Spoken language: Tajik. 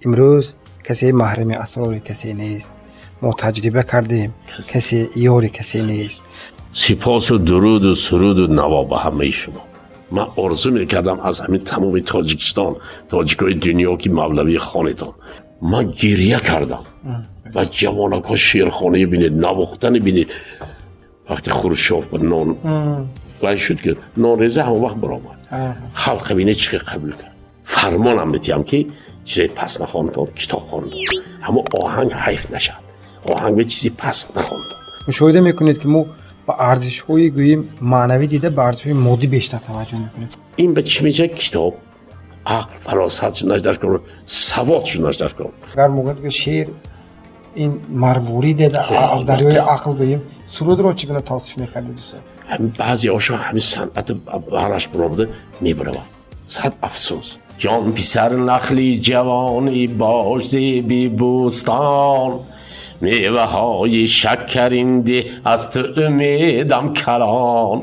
Имрӯз касе маҳрами асрори касе нест. Мо таҷриба кардем, касе ёри касе нест. Сипосу дуруду суруду наво ба ҳамаи шумо. Ман орзу мекардам аз ҳамин тамоми Тоҷикистон, тоҷикои дунё, ки Мавлавӣ хонедон. Ман гирья кардам ва ҷавонакҳо шеърхонӣ бинед, навохтани бинед. Вақте Хрущёв ба нон вай шуд, ки нонреза, ҳамон вақт баромад. Халқа бинед, чӣ қабул кард. Фармонам метиҳам, ки чизои паст нахондон, китоб хондон, ҳамон оҳанг ҳайф нашад, оҳанг бе чизи паст нахондон. Мушоҳида мекунед, ки мо ба арзишҳои, гӯем, маънавӣ дида ба арзишҳои моддӣ бештар таваҷҷӯҳ мекунем. Ин ба чӣ мешавад? Китоб, ақл, фаросат шунаш дар кор, савод шунаш дар кор. Агар мегӯяд, ки шеър ин марворид аз дарёи ақл, гӯем, сурудро чӣ гуна тавсиф мекардед, дӯстон? Ҳамин баъзеҳошо ҳамин санъати бараш баромада мебаравад. Сад афсӯс. Ҷон писар, нахли ҷавонӣ бош, зеби бӯстон, меваҳои шакаринди аз ту умедам калон.